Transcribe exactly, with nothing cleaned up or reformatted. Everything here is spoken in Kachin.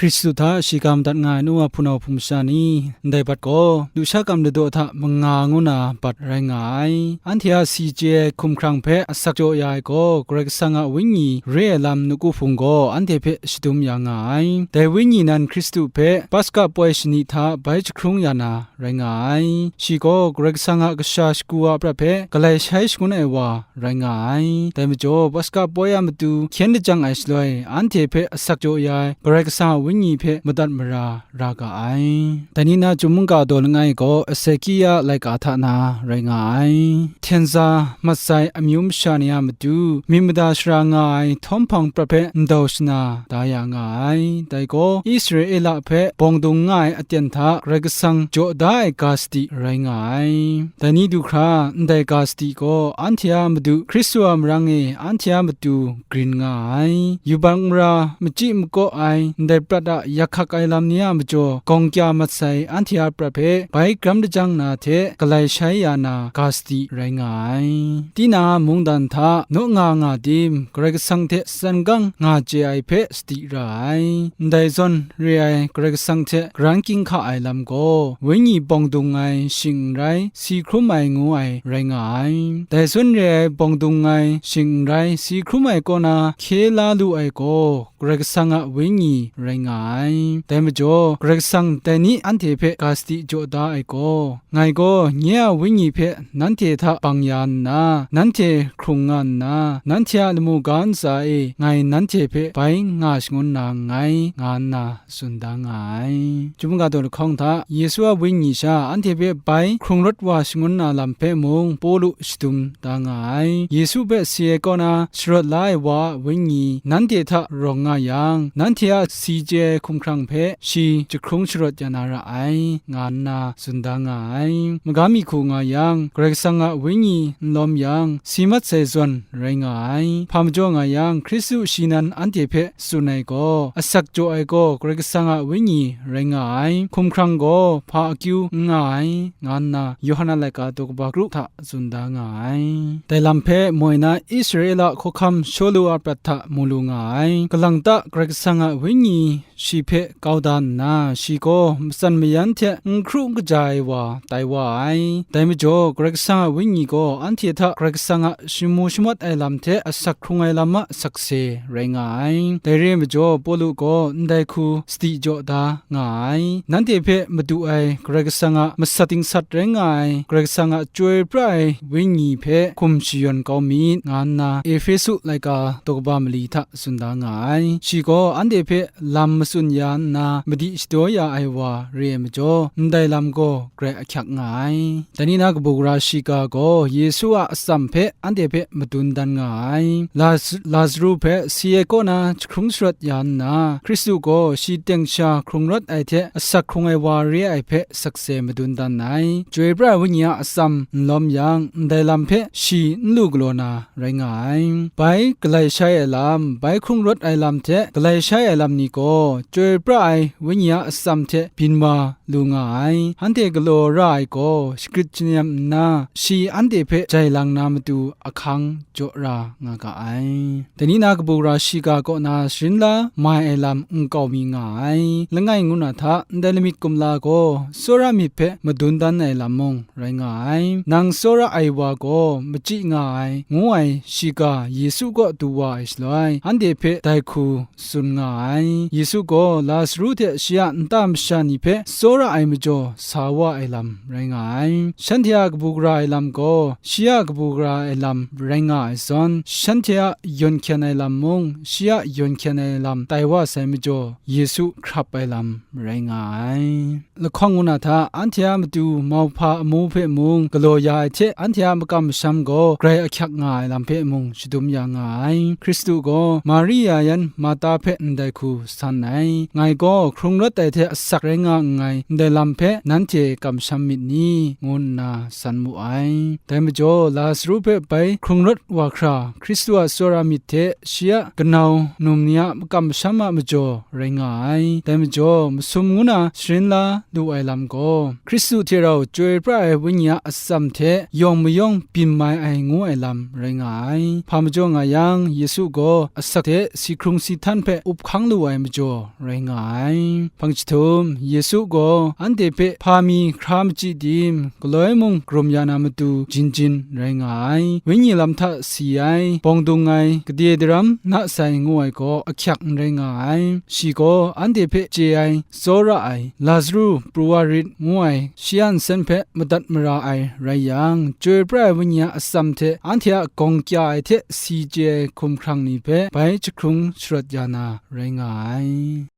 Hkristu hta shiga madat nga ai nu wa hpunau hpung masha ni, ndai bat gaw, lusha kam ladaw hta manga ngu na bat rai nga ai. Anhte a si chye ai hkumhkrang hpe asak jaw ya ai gaw, Karai Kasang a Wenyi re ai lam nawku hpung gaw anhte hpe shadum ya nga ai. Dai Wenyi nan Hkristu hpe Paska poi shani hta bai jahkrung ya na, rai nga ai. Shi gaw Karai Kasang a kasha shagu a prat hpe galai shai shangun ai wa rai nga ai. Dai majaw, Paska poi a matu hkyen lajang ai shaloi, anhte hpe asak jaw ya ai Karai Kasang a Wenyi hpe madat mara ra ga ai. Dai ni na Chyum mungga daw langai gaw Hezekia laika hta na rai nga ai. Hten za mat sai amyu masha ni a matu, myit mada shara nga ai htawm hpang prat hpe ndau shana da ya nga ai. Dai gaw, Israela hpe bawng dung nga ai aten hta Karai Kasang jaw da ai ga sadi rai nga ai. Dai ni du hkra, ndai ga sadi gaw anhte a Madu Hkristu a marang e anhte a matu grin nga ai. Yubak mara machyi makaw ai ndai prat a yak hkak ai lam ni a majaw, gawng kya mat sai anhte a prat hpe bai gram lajang na hte galai shai ya na ga sadi rai nga ai. Tinang a mungdan hta naw nga nga tim, Karai Kasang hte san gang nga chye ai hpe sadi ra ai. Ndai zawn re ai Karai Kasang hte karan ginhka ai lam gaw, Wenyi bawng dung ai shing n rai, si hkrum ai ngu ai rai nga ai. Dai zawn re ai bawng dung ai shing n rai, si hkrum ai kaw na hkye la lu ai gaw, Karai Kasang a Wenyi rai nga ai. Dai majaw, Karai Kasang dai ni anhte hpe ga sadi jaw da ai gaw, ngai gaw nye a Wenyi hpe nanhte hta bang ya nna, nanhte hkrung nga nna, nanhte a lamu ga ntsa e ngai nanhte hpe bai nga shangun na nngai, nga nna tsun da nga ai. Chyum mungga daw lahkawng hta, Yesu a Wenyi sha anhte hpe bai hkrung rawt wa shangun na lam hpe mung Pawlu shadum da nga ai. Yesu hpe si ai kaw na sharawt la ai wa a Wenyi nanhte hta rawng nga yang, nanhte a si chye ai hkumhkrang hpe shi jahkrung sharawt ya na ra ai, nga nna tsun da nga ai. Magam mi hku nga yang, Karai Kasang a Wenyi n lawm yang, si mat sai zawn rai nga ai. Hpa majaw nga yang, Hkristu shi nan anhte hpe tsun ai gaw, asak jaw ai gaw Karai Kasang a Wenyi rai nga ai. Hkumhkrang gaw hpa akyu n nga ai, nga nna Yawhan a laika daw kaba kru hta tsun da nga ai. Dai lam hpe moi na Israela hkawhkam Shawlu a prat hta mu lu nga ai. Kalang ta Karai Kasang a Wenyi shi hpe kau da nna, shi gaw matsan mayan hte n hkru n kaja ai wa tai wa ai. Dai majaw, Karai Kasang a Wenyi gaw anhte hta Karai Kasang a shamu shamat ai lam hte asak hkrung ai lam a sakse rai nga ai. Dai re ai majaw, Pawlu gaw ndai hku sadi jaw da nga ai. Nanhte hpe madu ai Karai Kasang a masat dingsat rai nga ai, Karai Kasang a chyoi pra ai Wenyi hpe hkum shayawn kau myit, nga nna Ehpesu laika daw kaba mali hta tsun da nga ai. Shi gaw anhte hpe lam matsun ya nna madi shadaw ya ai wa re ai majaw, ndai lam gaw grai ahkyak nga ai. Dai ni na kabu gara shiga gaw Yesu a atsam hpe anhte hpe madun dan nga ai. Laz-, Lazaru hpe si ai kaw na jahkrung sharawt ya nna, Hkristu gaw shi teng sha hkrung rawt ai hte asak hkrung ai wa re ai hpe sakse madun dan ai. Chyoi pra ai Wenyi a atsam n lawm yang, ndai lam hpe shi n lu galaw na rai nga ai. Bai galai shai ai lam, bai hkrung rawt ai lam hte galai shai ai lam ni gaw, chyoi pra ai Wenyi a atsam hte byin wa lu nga ai. Anhte galaw ra ai gaw, shagrit shanyam nna, shi anhte hpe jai lang na matu ahkang jaw ra nga ga ai. Dai ni na kabu gara shiga kaw na sharin la mai ai lam nkau mi nga ai. Langai ngu na hta, ndai lamik kumla gaw, tsawra myit hpe madun dan ai lam mung rai nga ai. Nang tsawra ai wa gaw machyi nga ai, ngu ai shiga Yesu kaw du wa ai shaloi, anhte hpe dai hku tsun nga ai. Yesu gaw Lazaru hte shi a nta masha ni hpe tsawra ai majaw sa wa ai lam rai nga ai. Shanhte a kabu gara ai lam gaw, shi a kabu gara ai lam rai nga ai zawn, shanhte a yawn hkyen ai lam mung, shi a yawn hkyen ai lam tai wa sai majaw, Yesu hkrap ai lam rai nga ai. Lahkawng ngu na hta, anhte a matu mauhpa amu hpe mung galaw ya ai hte, anhte a makam masham gaw grai ahkyak nga ai lam hpe mung shadum ya nga ai. Hkristu gaw Maria yan Marta hpe ndai hku san ai. Ngai gaw hkrung rawt ai hte asak rai nga nngai, ndai lam hpe nanhte kamsham myit ni? ngu nna san mu ai. Dai majaw, Lazaru hpe bai hkrung rawt wa hkra, Hkristu a tsawra myit hte shi a kanau num ni a makam masham a majaw rai nga ai. Dai majaw, masum ngu na sharin la lu ai lam gaw, Hkristu hte rau chyoi pra ai Wenyi a atsam hte yawng mayawng byin mai ai ngu ai lam rai nga ai. Hpa majaw nga yang, Yesu gaw asak hte si hkrung si htan hpe up hkang lu ai majaw rai nga ai. Hpang jahtum, Yesu gaw anhte hpe hpa mi hkra machyi tim, galoi mung karum ya na matu jin jin rai nga ai. Wenyi lam hta si ai, bawng dung ai, gade daram na sai ngu ai gaw ahkyak n rai nga ai. Shi gaw anhte hpe chye ai, tsawra ai, Lazaru pru wa rit ngu ai, shi a nsen hpe madat mara ai rai yang, chyoi pra ai Wenyi a atsam hte anhte a gawng kya ai hte si chye ai hkum hkrang ni hpe bai jahkrung sharawt ya na rai nga ai.